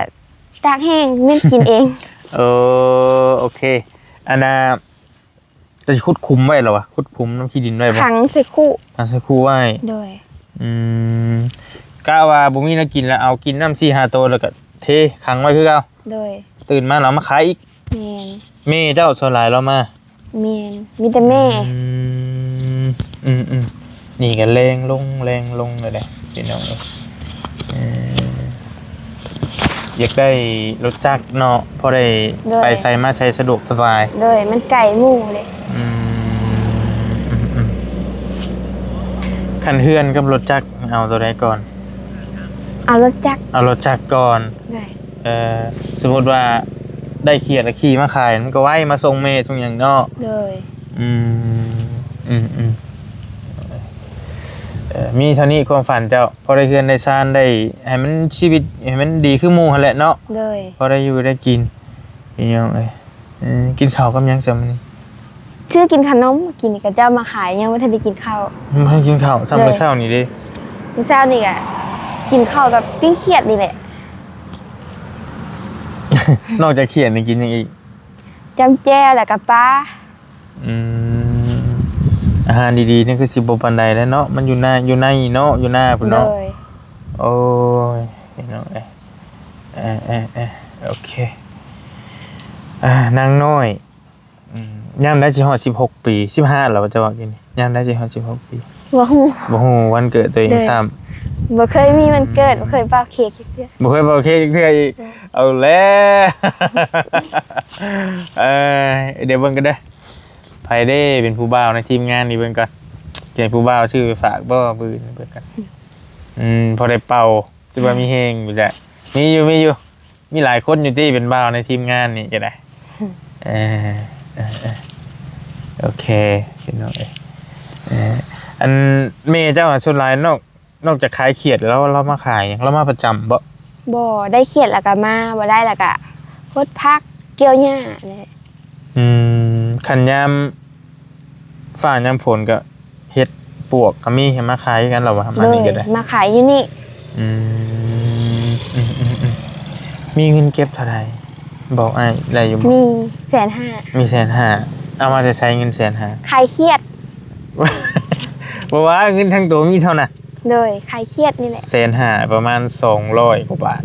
ຕາກແຫ້ງ ເມັນກິນເອງ. ເອີ ໂອເຄ. ອັນນ່າ ຈະຂຸດຂຸມໄວ້ລະວະ? ຂຸດຂຸມນຳຂີ້ດິນໄວ້ບໍ່? ຂັງໃສ່ຄຸ ຂັງໃສ່ຄຸໄວ້. ໂດຍ. ອືມ ກະວ່າບໍ່ມີແນວກິນລະ ເອົາກິນນຳສີ່ຫ້າໂຕ ແລ້ວກະເທຂັງໄວ້ຄືເກົ່າ. ໂດຍ. ຕື່ນມາລະເອົາມາຂາຍອີກ. ແມ່ນ. ແມ່ເຈົ້າສ່ວນຫຼາຍລາວມາ? ແມ່ນ ມີແຕ່ແມ່. ອືມ ອືມໆ ນີ້ກໍແລງລົງ ແລງລົງເລີຍແຫຼະພີ່ນ້ອງເອີຍ. ເອີ ຢາກໄດ້ລົດຈັກເນາະ ພໍໄດ້ ໂດຍ ໄປໃສມາໃສສະດວກສະບາຍ. ໂດຍ ມັນໄກໝູ່ເດ້. ອືມ ອືມໆ ຄັນເຮືອນກັບລົດຈັກເອົາໂຕໃດກ່ອນ? ເອົາລົດຈັກ. ເອົາລົດຈັກກ່ອນ. ໂດຍ. ເອີ ສົມມຸດວ່າໄດ້ຂຽດລະຂີ່ມາຂາຍ ມັນກໍໄວ ມາສົ່ງແມ່ສົ່ງຫຍັງເນາະ. ໂດຍ. ອືມ ອືມໆ ເອີ ມີເທົ່ານີ້ຄວາມຝັນເຈົ້າ ພໍໄດ້ເຮືອນໄດ້ຊານ ໄດ້ໃຫ້ມັນ ຊີວິດໃຫ້ມັນດີຄືໝູ່ຫັ້ນແຫຼະເນາະ. ໂດຍ. ພໍໄດ້ຢູ່ໄດ້ກິນ ພີ່ນ້ອງເອີຍ. ເອີ ກິນເຂົ້າກັບຫຍັງຊະມື້ນີ້? ຊື້ກິນຂະໜົມ ກິນນີ້ ເຂົາເຈົ້າມາຂາຍ ຍັງບໍ່ທັນໄດ້ກິນເຂົ້າ. ຍັງບໍ່ທັນກິນເຂົ້າຊ້ຳ. ໂດຍ. ມື້ເຊົ້ານີ້ເດ້? ມື້ເຊົ້ານີ້ກະກິນເຂົ້າກັບປີ້ງຂຽດນີ້ແຫຼະ. ນອກຈາກຂຽດນີ້ກິນຫຍັງອີກ? ຈ້ຳແຈ່ວ ແລ້ວກະປາ. ອືມ ອາຫານດີໆນີ້ຄືຊິບໍ່ປານໃດແລ້ວເນາະ ມັນຢູ່ໃນ ຢູ່ໃນເນາະ ຢູ່ນາພຸ້ນເນາະ. ໂດຍ. ໂອ້ຍ ພີ່ນ້ອງເອີຍ ເອີໆ ໂອເຄ. ອ່າ ນາງນ້ອຍ ອືມ ຍາມໃດຊິຮອດສິບຫົກປີ? ສິບຫ້າແລ້ວ ເຈົ້າວ່າກິນນີ້ ຍາມໃດຊິຮອດສິບຫົກປີ? ບໍ່ຮູ້ ບໍ່ຮູ້ວັນເກີດຕົວເອງຊ້ຳ. ໂດຍ. ບໍ່ເຄີຍມີວັນເກີດ ອືມ ບໍ່ເຄີຍເປົ່າເຄ້ກຈັກເທື່ອ. ບໍ່ເຄີຍເປົ່າເຄ້ກຈັກເທື່ອອີກ. ໂດຍ. ເອົາແລ້ວ ເອີ ດຽວເບິ່ງກັນເດີ ໃຜເດ້ເປັນຜູ້ບ່າວໃນທີມງານນີ້ ເບິ່ງກ່ອນ ໃຫ້ຜູ້ບ່າວຊື້ໄປຝາກບໍ່ ມື້ອື່ນ ເບິ່ງກ່ອນ. ອືມ ພໍໄດ້ເປົ່າ ຖືວ່າມີແຮງຢູ່ແຫຼະ. ມີຢູ່ ມີຢູ່ ມີຫຼາຍຄົນຢູ່ຕິເປັນບ່າວໃນທີມງານນີ້ກໍໄດ້. ເອີ ເອີ ເອີ ໂອເຄ ພີ່ນ້ອງເອີຍ. ເອີ ອັນແມ່ເຈົ້າສ່ວນຫຼາຍນອກ ນອກຈາກຂາຍຂຽດແລ້ວ ລາວ ລາວມາຂາຍຫຍັງ? ລາວມາປະຈຳບໍ່? ບໍ່ ໄດ້ຂຽດແລ້ວກໍມາ ບໍ່ໄດ້ແລ້ວກໍຫົດຜັກ ກ່ຽວຫຍ້າແຫຼະ. ອືມ ຄັນຍາມຟ້າຍາມຝົນກໍເຮັດປວກກໍມີໃຫ້ມາຂາຍຄືກັນລະວ່າ? ມານີ້ກໍໄດ້ ໂດຍ ມາຂາຍຢູ່ນີ້. ອືມ ອືມໆໆ ມີເງິນເກັບເທົ່າໃດ? ບອກອ້າຍໄດ້ຢູ່ບໍ່? ມີແສນຫ້າ. ມີແສນຫ້າ ເອົາມາແຕ່ໃສເງິນແສນຫ້າ? ຂາຍຂຽດ. ບໍ່ວ່າເງິນທັງໂຕມີເທົ່ານັ້ນ. ໂດຍ ຂາຍຂຽດນີ້ແຫຼະ. ແສນຫ້າ ປະມານສອງຮ້ອຍກວ່າບາດ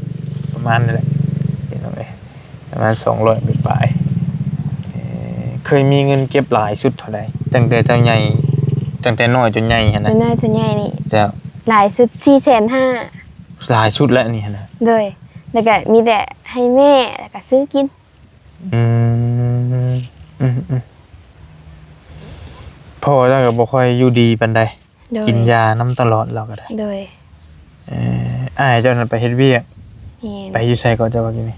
ປະມານນີ້ແຫຼະ ພີ່ນ້ອງເອີຍ ປະມານສອງຮ້ອຍປາຍໆ. ເອີ ເຄີຍມີເງິນເກັບຫຼາຍສຸດເທົ່າໃດ? ຕັ້ງແຕ່ເຈົ້າໃຫຍ່ ຕັ້ງແຕ່ນ້ອຍຈົນໃຫຍ່ຫັ້ນນະ. ແຕ່ນ້ອຍຈົນໃຫຍ່ນີ້ ເຈົ້າ ຫຼາຍສຸດສີ່ແສນຫ້າ. ຫຼາຍສຸດແລ້ວນີ້ຫັ້ນນະ. ໂດຍ ແລ້ວກະມີແຕ່ໃຫ້ແມ່ ແລ້ວກະຊື້ກິນ. ອືມ ອືມໆ ພໍ່ເຈົ້າກໍບໍ່ຄ່ອຍຢູ່ດີປານໃດ. ໂດຍ. ກິນຢານຳຕະຫຼອດລາວກໍໄດ້. ໂດຍ. ເອີ ອ້າຍເຈົ້ານັ້ນໄປເຮັດວຽກ. ແມ່ນ. ໄປຢູ່ໃສເກາະ ເຈົ້າວ່າກິນນີ້?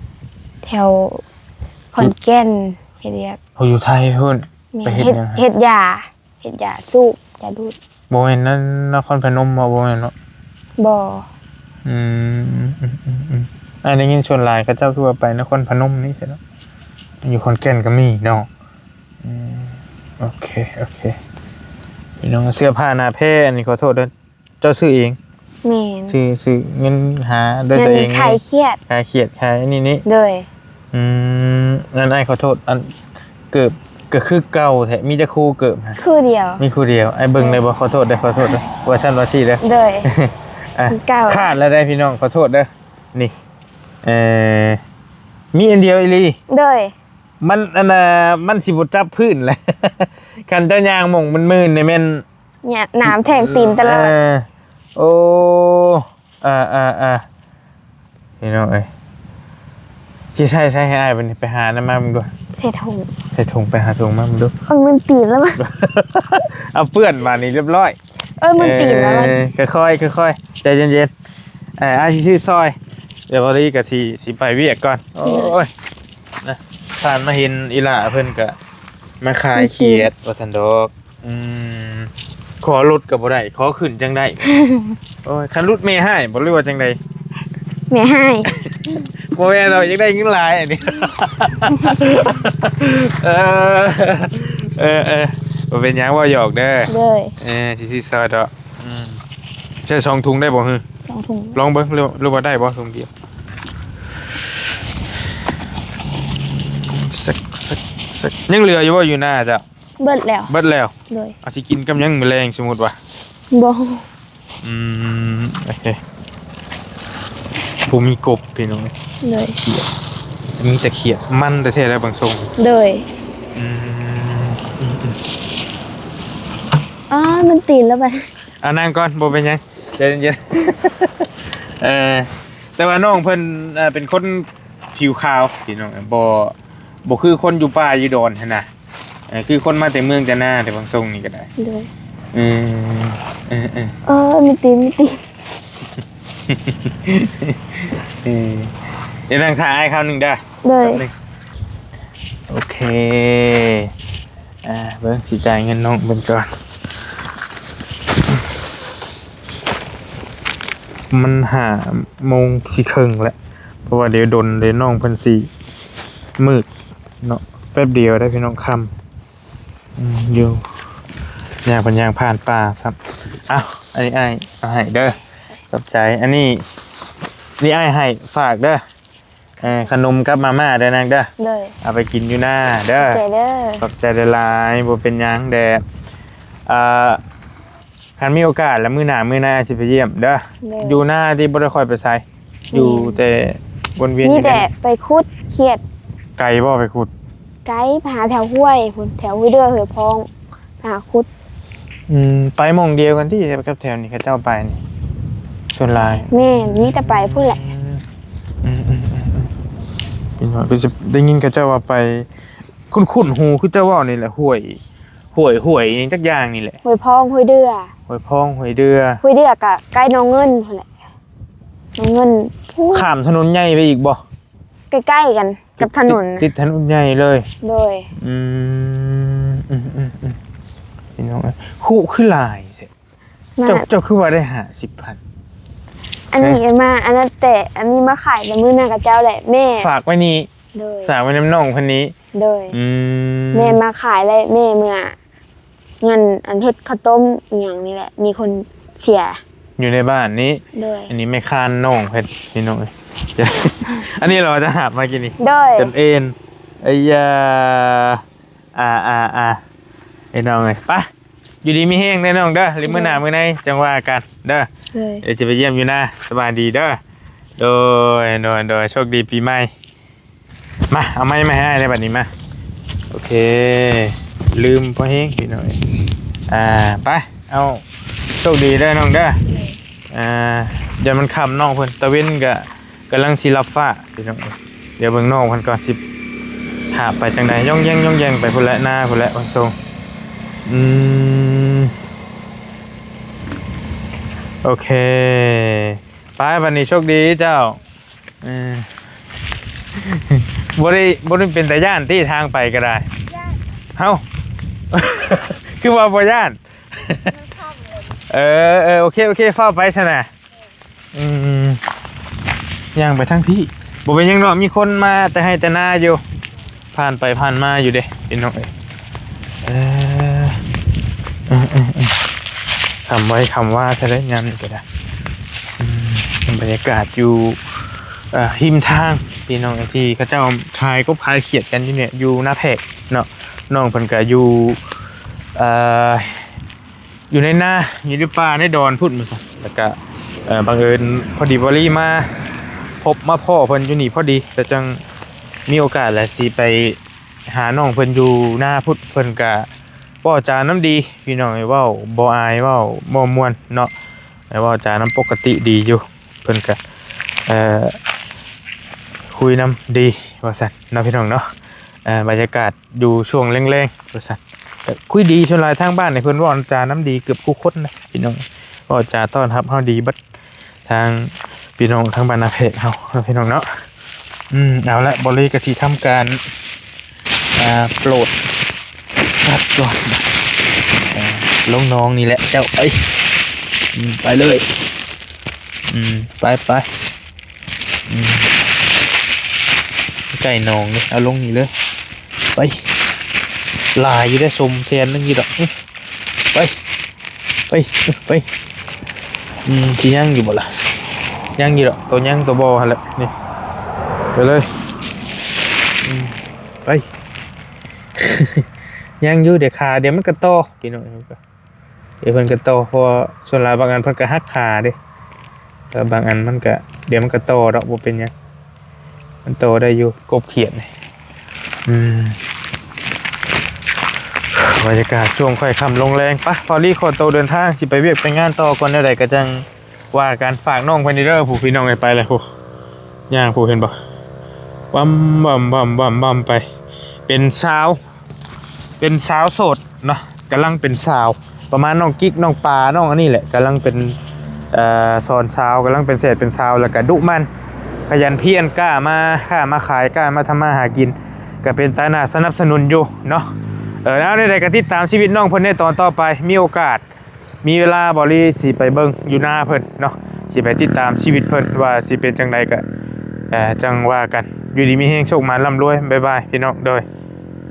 ແຖວຂອນແກ່ນເຮັດວຽກ. ໂອ້ ຢູ່ໄທພຸ້ນ. ແມ່ນ. ໄປເຮັດຫຍັງ? ເຮັດຢາ ເຮັດຢາສູບ ຢາດູດ. ບໍ່ແມ່ນນະ ນະຄອນພະນົມບໍ່? ບໍ່ແມ່ນເນາະ. ບໍ່. ອືມ ອືມໆໆ ອ້າຍໄດ້ຍິນສ່ວນຫຼາຍເຂົາເຈົ້າຄືວ່າໄປນະຄອນພະນົມນີ້ເນາະ ຢູ່ຂອນແກ່ນກໍມີເນາະ. ອືມ ໂອເຄ ໂອເຄ ພີ່ນ້ອງ. ເສື້ອຜ້າໜ້າແພອັນນີ້ ຂໍໂທດເດີ ເຈົ້າຊື້ເອງ? ແມ່ນ. ຊື້ ຊື້ເງິນຫາດ້ວຍຕົວເອງເລີຍ? ຂາຍຂຽດ ຂາຍຂຽດ ຂາຍອັນນີ້ນີ້. ໂດຍ. ອືມ ອັນ ອ້າຍຂໍໂທດ ອັນເກີບກໍຄືເກົ່າແທ້ ມີຈັກຄູ່ເກີບ? ຄູ່ດຽວ. ມີຄູ່ດຽວ. ອ້າຍເບິ່ງໄດ້ບໍ່? ເອີ ຂໍໂທດເດີ ຂໍໂທດເດີ ວ່າຊັ້ນວ່າຊີ້ເດີ. ໂດຍ. ອ່ະ ຄືເກົ່າ. ຂາດແລ້ວໄດ໋ພີ່ນ້ອງ ຂໍໂທດເດີ. ນີ້ ເອີ ມີອັນດຽວອີ່ຫຼີ. ໂດຍ. ມັນ ອັນນ່າ ມັນຊິບໍ່ຈັບພື້ນແຫຼະ ຄັນເຈົ້າຍ່າງໝ່ອງມັນມື່ນນີ້ແມ່ນ ຍະ ນ້ຳແທງຕີນຕະຫຼອດ. ເອີ ໂອ້ ອ່າໆໆ ພີ່ນ້ອງເອີຍ ຊິໃສ່ໃສ່ໃຫ້ອ້າຍເພິ່ນ ໄປຫານຳມາເບິ່ງດູ ໃສ່ຖົງ ໃສ່ຖົງ ໄປຫາຖົງມາເບິ່ງດູ ເອີ ມັນຕີນແລ້ວ ເອົາເປື້ອນບາດນີ້ຮຽບຮ້ອຍ ເອີ ມັນຕີນແລ້ວ ເອີ ຄ່ອຍໆ ຄ່ອຍໆ ໃຈເຢັນໆ ເອີ ອ້າຍຊິຊື້ຊອຍ ດຽວພໍດີກໍຊິ ຊິໄປວຽກກ່ອນ ໂອ້ຍ ນະ ຜ່ານມາເຫັນອີ່ຫຼ້າເພິ່ນກະມາຂາຍຂຽດວ່າຊັ້ນດອກ ອືມ ຂໍລົດກໍບໍ່ໄດ້ ຂໍຂຶ້ນຈັ່ງໄດ້ ໂອ້ຍ ຄັນຫຼຸດແມ່ຮ້າຍບໍ່ ຫຼືວ່າຈັ່ງໃດ? ແມ່ຮ້າຍ ບໍ່ແມ່ນດອກ ຢາກໄດ້ເງິນຫຼາຍອັນນີ້ ເອີ ເອີໆ ບໍ່ເປັນຫຍັງ ເວົ້າຫຍອກເດີ ໂດຍ ເອີ ຊິຊື້ຊອຍດອກ ອືມ ໃສ່ສອງຖົງໄດ້ບໍ່? ສອງຖົງ ລອງເບິ່ງ ຫຼືວ່າໄດ້ບໍ່? ຖົງດຽວ ສັກ ສັກ ສັກ ຍັງເຫຼືອຢູ່ບໍ່ ຢູ່ນາເຈົ້າ? ເບິດແລ້ວ ເບິດແລ້ວ ໂດຍ ເອົາ ຊິກິນກັບຫຍັງມື້ແລງ ສົມມຸດວ່າ? ບໍ່ ອືມ ໂອເຄ ບໍ່ມີກົບ ພີ່ນ້ອງ ໂດຍ ຂຽດ ມີແຕ່ຂຽດ ມັນແທ້ໆ ແລ້ວບາງຊົງ ໂດຍ ອືມ ອືມໆ ອໍ ມັນຕີນແລ້ວບັດ ອ່າ ນັ່ງກ່ອນ ບໍ່ເປັນຫຍັງ ໃຈເຢັນໆ ເອີ ແຕ່ວ່ານ້ອງເພິ່ນ ເອີ ເປັນຄົນຜິວຂາວ ພີ່ນ້ອງ ບໍ່ ບໍ່ຄືຄົນຢູ່ປ່າຢູ່ດອນຫັ້ນນະ ເອີ ຄືຄົນມາແຕ່ເມືອງແຕ່ນາ ແຕ່ບາງຊົງນີ້ກໍໄດ້ ໂດຍ ເອີ ເອີ ເອີ ເອີ ມີຕີນ ມີຕີນ ເອີ ດຽວນັ່ງຖ້າອ້າຍຄາວໜຶ່ງເດີ ໂດຍ ແປັບໜຶ່ງ ໂອເຄ ອ່າ ເບິ່ງ ຊິຈ່າຍເງິນນ້ອງເພິ່ນກ່ອນ ມັນຫ້າໂມງສີ່ເຄິ່ງແລ້ວ ເພາະວ່າດຽວດົນ ດຽວນ້ອງເພິ່ນຊິມືດເນາະ ແປັບດຽວໄດ້ພີ່ນ້ອງ ຄ່ຳ ອືມ ຢູ່ ຍ່າງເພິ່ນຍ່າງຜ່ານປ່າຄັບ ເອົາ ອັນນີ້ອ້າຍເອົາໃຫ້ເດີ ຂອບໃຈ ອັນນີ້ ນີ້ອ້າຍໃຫ້ ຝາກເດີ ເອີ ຂະໜົມກັບມາມ່າເດີນາງເດີ ໂດຍ ເອົາໄປກິນຢູ່ນາເດີ ຂອບໃຈເດີ ຂອບໃຈຫຼາຍໆ ບໍ່ເປັນຫຍັງແດ່ ອ່າ ຄັນມີໂອກາດລະມື້ໜ້າມື້ໃນອ້າຍຊິໄປຢ້ຽມເດີ ໂດຍ ຢູ່ນາທີ່ບໍ່ໄດ້ຄ່ອຍໄປໃສ ອືມ ຢູ່ແຕ່ວົນວຽນ ມີແຕ່ໄປຂຸດຂຽດ ໄກບໍ່ໄປຂຸດ? ໄກ ໄປຫາແຖວຫ້ວຍພຸ້ນ ແຖວຫ້ວຍເດືອ ຫ້ວຍພອງ ໄປຫາຂຸດ ອືມ ໄປໝ່ອງດຽວກັນຕິ ກັບແຖວນີ້ເຂົາເຈົ້າໄປນີ້ ສ່ວນຫຼາຍ ແມ່ນ ມີແຕ່ໄປພຸ້ນແຫຼະ ອືມ ອືມໆ ເປັນຫຍັງຄືຊິໄດ້ຍິນເຂົາເຈົ້າວ່າໄປ ຄຸ້ນໆຫູ ຄືເຈົ້າເວົ້ານີ້ແຫຼະ ຫ້ວຍ ຫ້ວຍ ຫ້ວຍຫຍັງຈັກຢ່າງນີ້ແຫຼະ ຫ້ວຍພອງ ຫ້ວຍເດືອ ຫ້ວຍພອງ ຫ້ວຍເດືອ ຫ້ວຍເດືອກະໃກ້ໜອງເງິນພຸ້ນແຫຼະ ໜອງເງິນ ຂ້າມຖະໜົນໃຫຍ່ໄປອີກບໍ່? ໃກ້ໆກັນກັບຖະໜົນ ຕິດ ຕິດຖະໜົນໃຫຍ່ເລີຍ ໂດຍ ອືມ ອືມໆໆ ພີ່ນ້ອງເອີຍ ຄຸຄືຫຼາຍແທ້ ເຈົ້າ ເຈົ້າຄືວ່າໄດ້ຫ້າສິບພັນ ອັນນີ້ ຮະ ມາ ອັນນັ້ນແຕ່ ອັນນີ້ມາຂາຍແຕ່ມື້ນັ້ນກັບເຈົ້າແຫຼະ ແມ່ ຝາກໄວ້ນີ້ ໂດຍ ຝາກໄວ້ນຳນ້ອງເພິ່ນນີ້ ໂດຍ ອືມ ແມ່ມາຂາຍແລ້ວ ແມ່ເມືອ ງານອັນເຮັດເຂົ້າຕົ້ມອີ່ຫຍັງນີ້ແຫຼະ ມີຄົນເສຍ ຢູ່ໃນບ້ານນີ້ ໂດຍ ອັນນີ້ແມ່ຄ້ານນ້ອງເພິ່ນ ພີ່ນ້ອງເອີຍ ອັນນີ້ເຮົາຈະຫາບມາກິນນີ້ ໂດຍ ຈົນເອັນ ໄອ້ຢາ ອ່າໆໆ ພີ່ນ້ອງເອີຍ ໄປ ຢູ່ດີມີແຮງເດີນ້ອງເດີ ຫຼືມື້ໜ້າ ໂດຍ ມື້ໃນຈັ່ງວ່າກັນເດີ ໂດຍ ດຽວຊິໄປຢ້ຽມຢູ່ນາ ສະບາຍດີເດີ ໂດຍ ໂດຍ ໂດຍ ໂຊກດີປີໃໝ່ ມາ ເອົາໄມ້ມາໃຫ້ອ້າຍໄດ້ບັດນີ້ມາ ໂອເຄ ລືມພໍແຮງພີ່ນ້ອງ ອ່າ ໄປ ເອົາ ໂຊກດີເດີນ້ອງເດີ ອ່າ ຢ່າມັນຄ່ຳນ້ອງເພິ່ນ ຕາເວັນກະກຳລັງຊິລັບຟ້າພີ່ນ້ອງ ດຽວເບິ່ງນ້ອງເພິ່ນກ່ອນ ຊິຫາບໄປຈັ່ງໃດ ຍ່ອງແຍ່ງໆໄປພຸ້ນແຫຼະ ນາພຸ້ນແຫຼະ ວັນຊົງ ອືມ ໂອເຄ ໄປ ບັດນີ້ໂຊກດີເຈົ້າ ເອີ ບໍ່ໄດ້ ບໍ່ໄດ້ເປັນຕາຢ້ານຕິ ທາງໄປກໍໄດ້ ຢ້ານ ເອົ້າ ຄືວ່າບໍ່ຢ້ານ ມັນຄ່ຳແລ້ວ ເອີ ເອີ ໂອເຄ ໂອເຄ ຟ້າວໄປຊັ້ນນະ ອືມ ຍ່າງໄປທາງພີ້ ບໍ່ເປັນຫຍັງດອກ ມີຄົນມາແຕ່ໄຮ່ແຕ່ນາຢູ່ ຜ່ານໄປຜ່ານມາຢູ່ເດ້ພີ່ນ້ອງເອີຍ ເອີ ເອີ ເອີ ເອີ ຄ່ຳໄວຄ່ຳວາແທ້ເດ້ຍາມນີ້ກໍໄດ້ ອືມ ເປັນບັນຍາກາດຢູ່ ເອີ ຮິມທາງພີ່ນ້ອງເອີຍ ທີ່ເຂົາເຈົ້າຂາຍກົບຂາຍຂຽດກັນຢູ່ນີ້ ຢູ່ນາແພກເນາະ ນ້ອງເພິ່ນກໍຢູ່ ເອີ ຢູ່ໃນນາ ຢູ່ໃນປ່າໃນດອນພຸ້ນວ່າຊັ້ນ ແລ້ວກະ ເອີ ບັງເອີນພໍດີບໍລີມາພົບມາພໍ້ເພິ່ນຢູ່ນີ້ພໍດີ ແລ້ວຈັ່ງມີໂອກາດແຫຼະຊິໄປຫານ້ອງເພິ່ນຢູ່ນາພຸ້ນ ເພິ່ນກະເວົ້າຈານຳດີພີ່ນ້ອງເອີຍ ເວົ້າບໍ່ອາຍ ເວົ້າບໍ່ມ່ວນເນາະ ແລ້ວເວົ້າຈານຳປົກກະຕິດີຢູ່ ເພິ່ນກະ ເອີ ຄຸຍນຳດີວ່າຊັ້ນເນາະ ພີ່ນ້ອງເນາະ. ເອີ ບັນຍາກາດຢູ່ຊ່ວງແລງໆວ່າຊັ້ນ ກະຄຸຍດີ. ສ່ວນຫຼາຍທາງບ້ານນີ້ເພິ່ນເວົ້າຈານຳດີເກືອບທຸກຄົນນະ ພີ່ນ້ອງ ເວົ້າຈາຕ້ອນຮັບເຮົາດີເບິດ ທາງພີ່ນ້ອງທາງບ້ານນາແພກເຮົາເນາະ ພີ່ນ້ອງເນາະ. ອືມ ເອົາລະ ບໍລີກະຊິທຳການ ອ່າ ໂປດສັດກ່ອນ ອ່າ ລົງໜອງນີ້ແຫຼະເຈົ້າເອີຍ. ອືມ ໄປເລີຍ ອືມ ໄປ ໄປ ອືມ ໃກ້ໜອງເລີຍ ເອົາລົງນີ້ເລີຍ ໄປ. ຫຼາຍຢູ່ເດ້ ສົມແສນໜຶ່ງຢູ່ດອກ ອືມ ໄປ ໄປ ໄປ. ອືມ ຊິຍັງຢູ່ບໍ່ລະ? ຍັງຢູ່ດອກ ໂຕຍັງໂຕບໍ່ຫັ້ນແຫຼະ ນີ້ ໄປເລີຍ ອືມ ໄປ. ຍັງຢູ່ ດຽວຂາ ດຽວມັນກະຕໍ່ ພີ່ນ້ອງ ດຽວເພິ່ນກະຕໍ່ ເພາະວ່າສ່ວນຫຼາຍບາງອັນເພິ່ນກະຫັກຂາເດ້ ແຕ່ບາງອັນມັນກະ ດຽວມັນກະຕໍ່ດອກ ບໍ່ເປັນຫຍັງ ມັນຕໍ່ໄດ້ຢູ່ ກົບຂຽດນີ້. ອືມ ບັນຍາກາດຊ່ວງຄ່ອຍຄ່ຳລົງແລງ ປະ ພໍລີຂໍໂຕເດີນທາງ ຊິໄປວຽກໄປງານຕໍ່ກ່ອນ ແນວໃດກະຈັ່ງວ່າກັນ. ຝາກນ້ອງເພິ່ນເດີ ຜູ້ ພີ່ນ້ອງເອີຍ ໄປແລ້ວຜູ້ ຍ່າງຜູ້ ເຫັນບໍ່ ວຳ ວຳ ວຳ ວຳ ວຳໄປ ເປັນສາວ ເປັນສາວໂສດເນາະ ກຳລັງເປັນສາວ ປະມານນ້ອງກິກ ນ້ອງປາ ນ້ອງອັນນີ້ແຫຼະ ກຳລັງເປັນ ເອີ ສອນສາວ ກຳລັງເປັນແສດເປັນສາວ ແລ້ວກະດຸໝັ່ນ ຂະຫຍັນພຽນ ກ້າມາຄ້າມາຂາຍ ກ້າມາທຳມາຫາກິນ ກະເປັນຕາໜ້າສະໜັບສະໜູນຢູ່ເນາະ. ເອີ ແນວໃດກະຕິດຕາມຊີວິດນ້ອງເພິ່ນໃນຕອນຕໍ່ໄປ ມີໂອກາດ ມີເວລາ ບໍລີຊິໄປເບິ່ງຢູ່ນາເພິ່ນເນາະ ຊິໄປຕິດຕາມຊີວິດເພິ່ນວ່າຊິເປັນຈັ່ງໃດ ກະ ເອີ ຈັ່ງວ່າກັນ. ຢູ່ດີມີແຮງ ໂຊກໝານ ລ່ຳລວຍ ບາຍບາຍ ພີ່ນ້ອງ ໂດຍ.